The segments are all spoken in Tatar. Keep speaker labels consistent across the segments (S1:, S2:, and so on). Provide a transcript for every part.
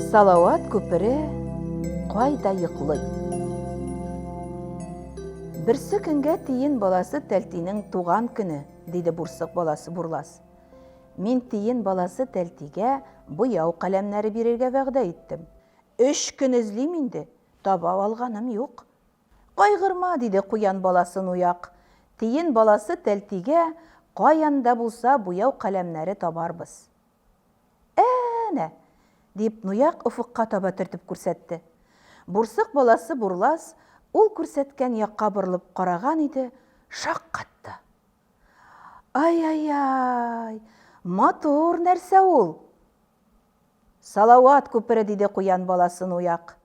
S1: Салават күпере кайда йоклый? Берсе көнгә тиен баласы Тәлтинең туган көне, диде бурсык баласы Бурлас. Мин тиен баласы Тәлтигә буяу каләмнәре бирергә вәгъдә иттем. Өч көн эзлим инде, таба алганым юк. Кайгырма, диде куян баласы Нуяк. Тиен баласы Тәлтигә каян да булса буяу каләмнәре табарбыз. Ә-ә-нә! дип, Нуяк офыкка таба төртеп күрсәтте. Бурсык баласы Бурлас ул күрсәткән якка борылып караган иде, шаккатты. Ай-ай-ай! Матур нәрсә ул! Салават күпере, диде куян баласы Нуяк.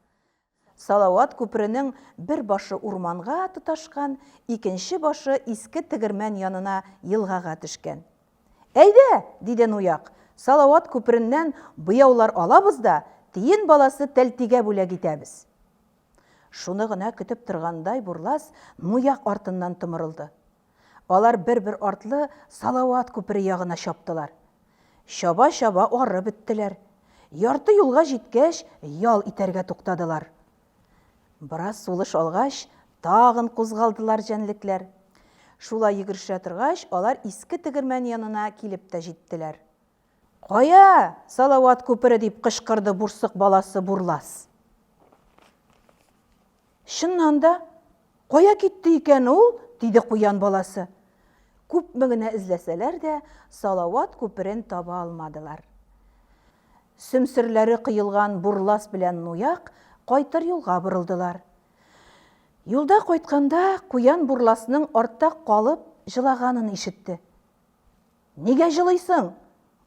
S1: Салават күперенең бер башы урманга тоташкан, икенче башы иске тегермән янына елгага төшкән. Әйдә, диде Нуяк, Салават күпереннән буяулар алабыз да, тиен баласы Тәлтигә бүләк итәбез. Шуны гына көтеп торгандай Бурлас Нуяк артыннан томырылды. Алар бер-бер артлы Салават күпере ягына чаптылар. Чаба-чаба арып беттеләр. Ярты юлга җиткәч, ял итәргә туктадылар. Бераз сулыш алгач, тагын кузгалдылар җәнлекләр. Шулай йөгерешә торгач, алар иске тегермән янына килеп тә җиттеләр. Кая, Салават күпере, дип кычкырды бурсык баласы Бурлас. Чыннан да, кая китте икән ул? диде куян баласы. Күпме генә эзләсәләр дә, Салават күперен таба алмадылар. Сөмсерләре коелган Бурлас белән Нуяк кайтыр юлга борылдылар. Юлда кайтканда куян Бурласның артта калып җылаганын ишетте. Нигә җылыйсың?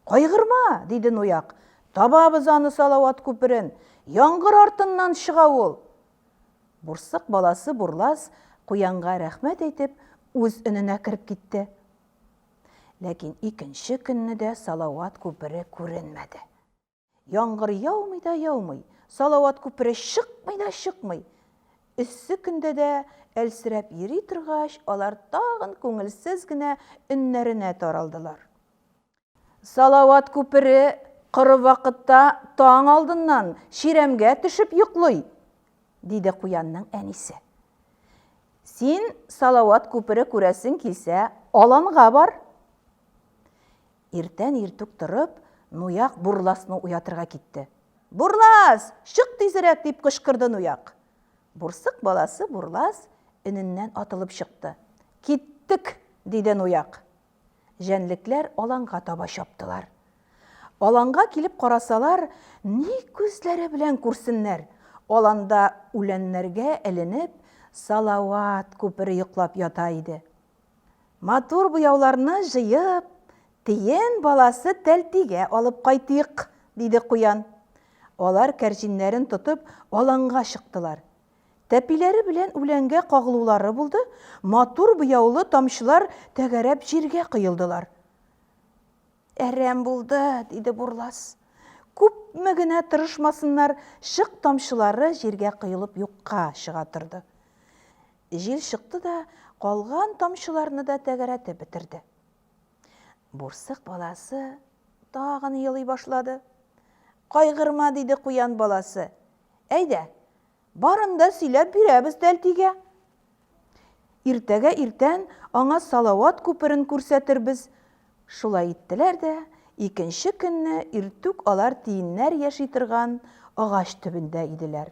S1: Кайгырма, диде Нуяк. Табабыз аны Салават күперен. Яңгыр артыннан чыга ул. Бурсык баласы Бурлас куянга рәхмәт әйтеп, үз өненә кереп китте. Ләкин икенче көнне дә Салават күпере күренмәде. Яңгыр яумый да яумый, Салават күпере чыкмый да чыкмый. Эссе көндә дә әлсерәп йөри торгач, алар тагын күңелсез генә өннәренә таралдылар. Салават күпере коры вакытта таң алдыннан чирәмгә төшеп йоклый, диде куянның әнисе. Син Салават күпере күрәсең килсә, аланга бар. Иртән иртүк торып, Нуяк Бурласны уятырга китте. Бурлас, чык тизрәк, дип кычкырды Нуяк. Бурсык баласы Бурлас өненнән атылып чыкты. Киттек, диде Нуяк. Җәнлекләр аланга таба чаптылар. Аланга килеп карасалар, ни күзләре белән күрсеннәр, аланда үләннәргә эленеп, Салават күпере йоклап ята иде. Матур буяуларны җыеп, тиен баласы Тәлтигә алып кайтыйк, диде куян. Алар кәрҗиннәрен тотып, аланга чыктылар. Тәпиләре белән үләнгә кагылулары булды, матур буяулы тамчылар тәгәрәп җиргә коелдылар. Әрәм булды, диде Бурлас. Күпме генә тырышмасыннар, чык тамчылары җиргә коелып юкка чыга торды. Җил чыкты да, калган тамчыларны да тәгәрәтеп бетерде. Бурсык баласы тагын елый башлады. Кайгырма, диде куян баласы. Әйдә, барын да сөйләп бирәбез Тәлтигә. Иртәгә иртән аңа Салават күперен күрсәтербез. Шулай иттеләр дә, икенче көнне иртүк алар тиеннәр яши торган агач төбендә иделәр.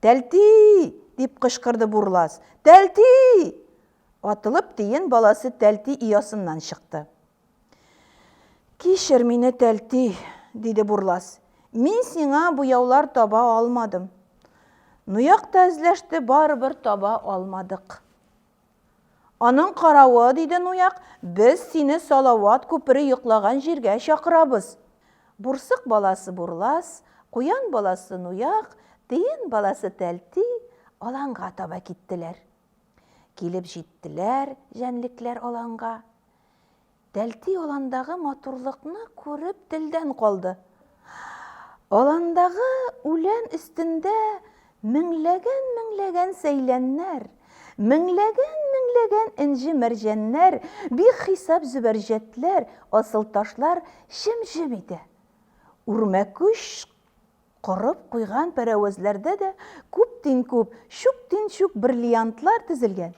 S1: Тәлти! дип кычкырды Бурлас. Тәлти! Атылып тиен баласы Тәлти оясыннан чыкты. Кичер мине, Тәлти, диде Бурлас. Мин сиңа буяулар таба алмадым. Нуяк та эзләште, барыбер таба алмадык. Аның каравы, диде Нуяк, без сине Салават күпере йоклаган җиргә чакырабыз. Бурсык баласы Бурлас, куян баласы Нуяк, тиен баласы Тәлти аланга таба киттеләр. Килеп җиттеләр җәнлекләр аланга. Тәлти аландагы матурлыкны күреп телдән калды. Аландагы үлән өстендә меңләгән-меңләгән сәйләннәр, меңләгән-меңләгән энҗе-мәрҗәннәр, бихисап зөбәрҗәтләр, асылташлар җем-җем итә. Үрмәкүч. Корып куйган пәрәвезләрдә дә күптин-күп, чүктин-чүк бриллиантлар тезелгән.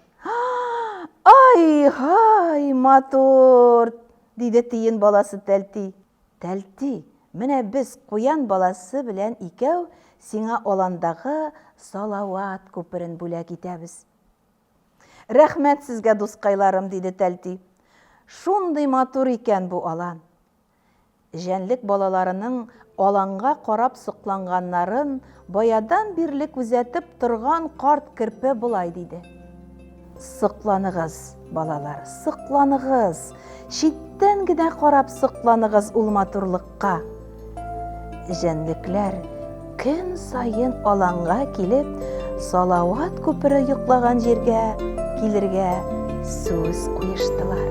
S1: Ай-һай, матур! диде тиен баласы Тәлти. Тәлти, менә без куян баласы белән икәү сиңа аландагы Салават күперен бүләк итәбез. Рәхмәт сезгә, дускайларым, диде Тәлти. Шундый матур икән бу алан. Җәнлек балаларының аланга карап сокланганнарын баядан бирле күзәтеп торган карт керпе болай диде. Сокланыгыз, балалар, сокланыгыз! Читтән генә карап сокланыгыз ул матурлыкка! Җәнлекләр көн саен аланга килеп, Салават күпере йоклаган җиргә килергә сүз куештылар.